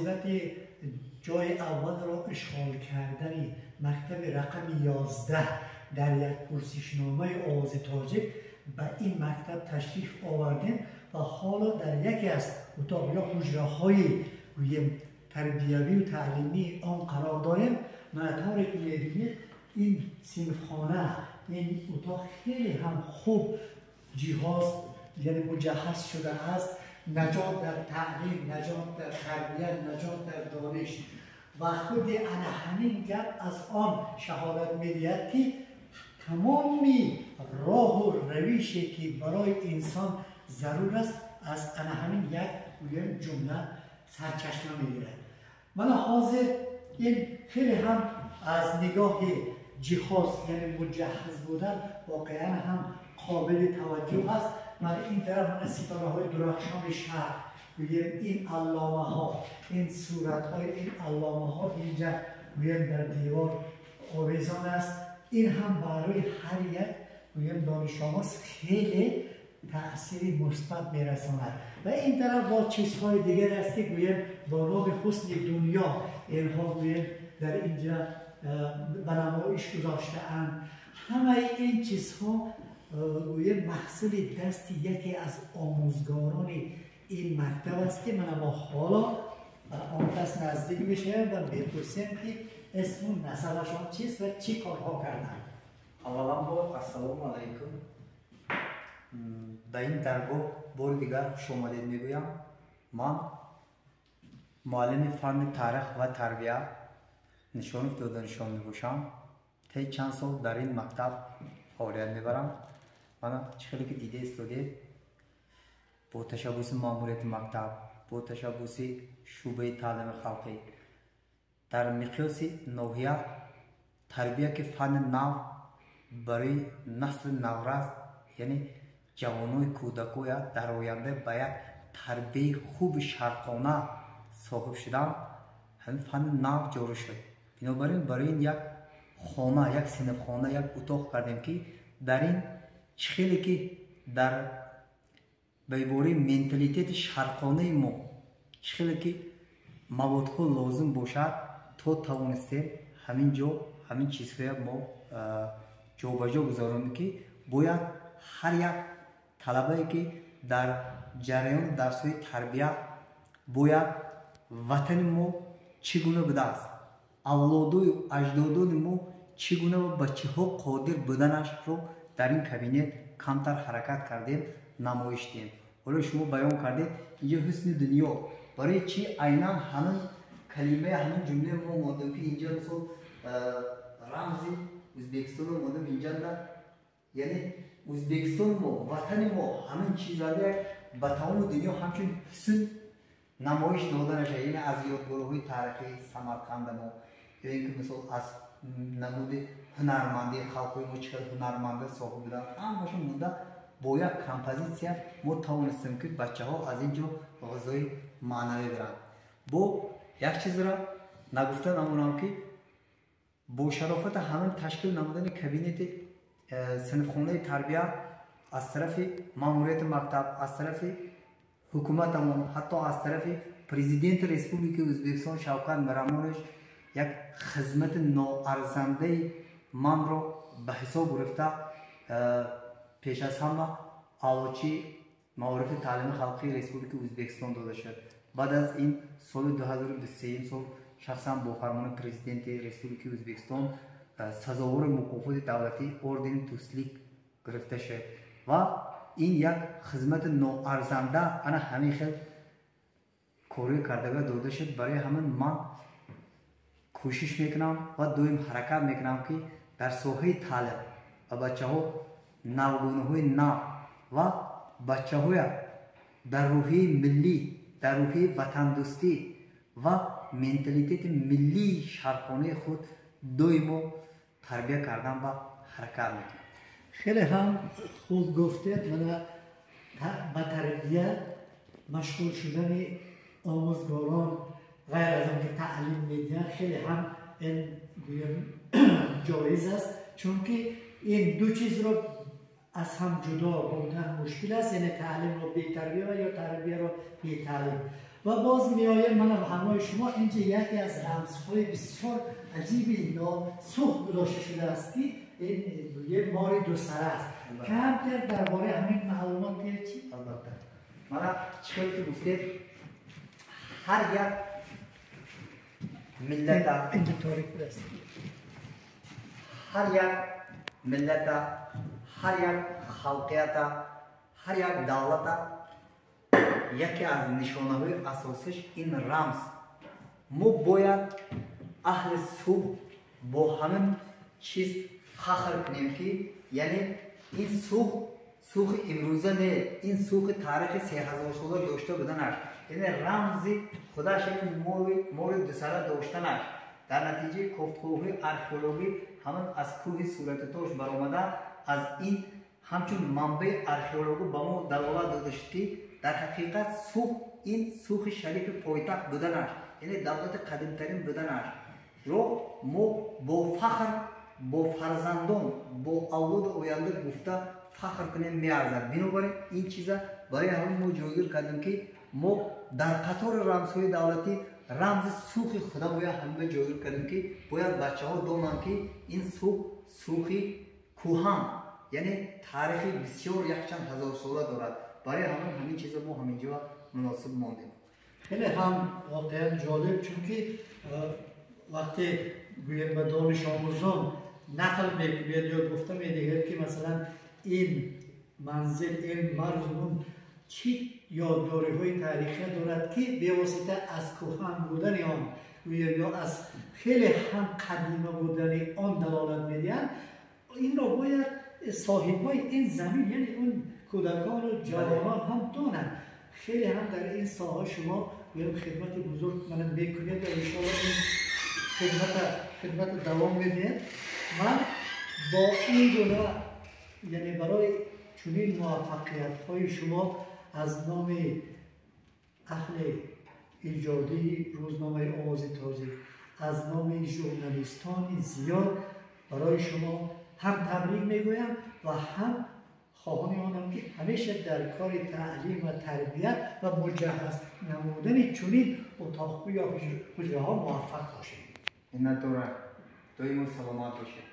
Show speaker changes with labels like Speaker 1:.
Speaker 1: Муносибати ҷои аввалро ишғол кардани мактаби рақами 11 дар як пурсишномаи Овози Тоҷик ба ин мактаб ташриф овардем ва ҳоло дар яке аз утоқ ё ҳуҷраҳои гӯем тарбиявию таълимии он қарор дорем. Мана тавре ки мебинед, ин синфхона, ин утоқ хеле ҳам хуб ҷиҳоз, яъне муҷаҳҳаз шудааст. Наҷот дар таълим, наҷот дар тарбия, наҷот дар дониш. Ва худи ана ҳамин гап аз он шаҳодат медиҳад, ки тамоми роҳу равише, ки барои инсон зарур аст, аз ана ҳамин як гӯем ҷумла сарчашма мегирад. Мана ҳозир ин хеле ҳам аз нигоҳи ҷиҳоз, яъне муҷаҳҳаз будан, воқеан ҳам қобили таваҷҷӯҳ аст. Мана ин тараф мана ситораҳои дурахшони шаҳр, гӯем ин алломаҳо, ин суратҳои ин алломаҳо инҷа гӯем дар девор овезон аст. Ин ҳам барои ҳар як гӯем донишомӯз хеле таъсири мусбат мерасонад. Ва ин тараф боз чизҳои дигар аст, ки гӯем бо номи ҳусни дунё инҳо гӯем дар инҷа ба намоиш гузоштаанд. Ҳамаи ин чизҳо гӯем маҳсули дасти яке аз омӯзгорони ин мактаб аст, ки мана мо ҳоло ба он кас наздик мешавем ва мепурсем, ки исму насабашон чист ва чӣ корҳо карданд.
Speaker 2: Авваланбор ассалому алайкум. Ба ин даргоҳ бори дигар хушомадед мегӯям. Ман муаллими фанни таърих ва тарбия Нишонов Доданишон мебошам. Таи чанд сол дар ин мактаб фаъолият мебарам. Мана чӣ хеле ки дида истодед, бо ташаббуси маъмурияти мактаб, бо ташаббуси шӯъбаи таълими халқӣ дар миқёси ноҳия тарбия, ки фанни нав барои насли наврас, яъне ҷавонои кӯдакоя дар оянда ба як тарбияи хуби шарқона соҳиб шудан, ҳамин фанни нав ҷорӣ шуд. Бинобар ин барои ин як хона, як синфхона, як утоқ кардем, ки дар ин чӣ хеле ки дар ба ибораи менталитети шарқонаи мо чӣ хеле ки маводҳо лозим бошад, то тавонистем ҳамин ҷо ҳамин чизҳоя мо ҷобаҷо гузаронем, ки бояд ҳар як талабае, ки дар ҷараёни дарсҳои тарбия бояд ватани мо чӣ гуна будааст, авлодою аҷдодони мо чӣ гуна ва ба чиҳо қодир буданашро дар ин кабинет камтар ҳаракат кардем, намоиш диҳем. Ҳоло шумо баён кардед, инҷо ҳусни дунё. Барои чӣ айнан ҳамин калимаи, ҳамин ҷумлаи мо мондем, ки инҷа мисол рамзи Ӯзбекистоно мондем инҷанда, яъне Ӯзбекистон мо, ватани мо ҳамин чизаде ба тамоми дунё ҳамчун ҳусн намоиш дода нашавад, яъне аз ёдгориҳои таърихии Самарқанда мо ё ин ки мисол аз намуди ҳунармандии халқҳои мо, чӣ қадр ҳунарманда соҳиб буданд, ҳамашон монда бо як композитсия мо тавонистем, ки бачаҳо аз ин ҷо ғизои маънавӣ биранд. Бо як чизро нагуфта намонам, ки бо шарофати ҳамин ташкил намудани кабинети синфхонаи тарбия аз тарафи маъмурияти мактаб, аз тарафи ҳукуматамон, ҳатто аз тарафи президенти Республикаи Ӯзбекистон Шавкат Миромонович як хизмати ноарзандаи манро ба ҳисоб гирифта, пеш аз ҳама аълочии маорифи таълими халқии Республикаи Ӯзбекистон дода шуд. Баъд аз ин соли 2023 сол шахсан бо фармони президенти Республикаи Ӯзбекистон сазовори мукофоти давлатии ордени Дӯстлик гирифта шуд. Ва ин як хизмати ноарзанда ана ҳамин хел корӣ кардага дода шуд. Барои ҳамин ман кӯшиш мекунам ва доим ҳаракат мекунам, ки дар соҳаи таълим ба бачаҳо навгонаҳои нав ва бачаҳоя дар рӯҳияи миллӣ, дар рӯҳияи ватандӯстӣ ва менталитети миллии шарқонаи худ доимо тарбия кардан ба ҳаракат мекунам.
Speaker 1: Хеле ҳам хуб гуфтед. Мана ба тарбия машғул шудани омӯзгорон, ғайр аз он ки таълим медиҳанд, хеле ҳам ин гӯем ҷоиз аст, чунки ин ду чизро аз ҳам ҷудо бурдан мушкил аст, яъне таълимро бетарбия ва ё тарбияро бетаълим. و باز میآیم من به همراه شما اینجا یکی از رمزهای بسیار عجیبی سوخت گذاشته شده است که این یه مار دو سره است. کمتر درباره همین معلومات چی؟
Speaker 2: البته من چه که گفتید هر یک ملت هر یک ملت هر یک خلقیت هر یک دولت یکی از نشانه‌های اساسش این رمز. ما باید اهل سوق با همین چیز فخر کنیم که یعنی این سوق سوق امروزه نه، این سوق تاریخ 3000 ساله داشته بودنش، یعنی رمزی خودش این مور دو سره داشتنش. در نتیجه کوفتکوهای ارخئولوژی همون از کوه صورت تاش برآمده، از این همچون منبع ارخئولوژی به ما دلالت داده شد که در حقیقت سوق این سوق شریف پایتخت بودنش، یعنی دولت قدیمترین بودنش رو ما با فخر با فرزندان با اولاد آینده گفته فخر کنیم میارزد. بنابراین این چیزا برای همون ما جایگیر کردیم که ما در قطار رمزهای دولتی رمز سوق خدا باید همه جایگیر کردیم که باید بچه ها دانند که این سوق سوقی کوهن، یعنی تاریخی بسیار یک چند هزار ساله دارد. برای همون همین چیزا ما همینجا مناسب ماندیم.
Speaker 1: خیلی هم واقعا جالب، چون که وقتی گویم به دانش آموزان نقل میگوید یا گفته میدهد که مثلا این منزل این مرز چی یادگاری های تاریخی دارد که به واسطه از کهن بودن آن یا از خیلی هم قدیمه بودن آن دلالت میدهند، این را باید صاحب های این زمین یعنی اون کودکان و جوانان هم دانند. خیلی هم در این ساحه شما خدمت بزرگ من میکنید و انشاءالله این خدمت دوام میدهید. من با این گونه یعنی برای چنین موفقیت های شما از نام اهل ایجادی روزنامه آواز تاجیک، از نام ژورنالیستان زیاد برای شما هم تبریک میگویم و هم خواهان آنم که همیشه در کار تعلیم و تربیت و مجهز نمودن چنین اتاق یا حجره ها موفق باشید.
Speaker 2: منت‌دارم. دائما سلامت باشید.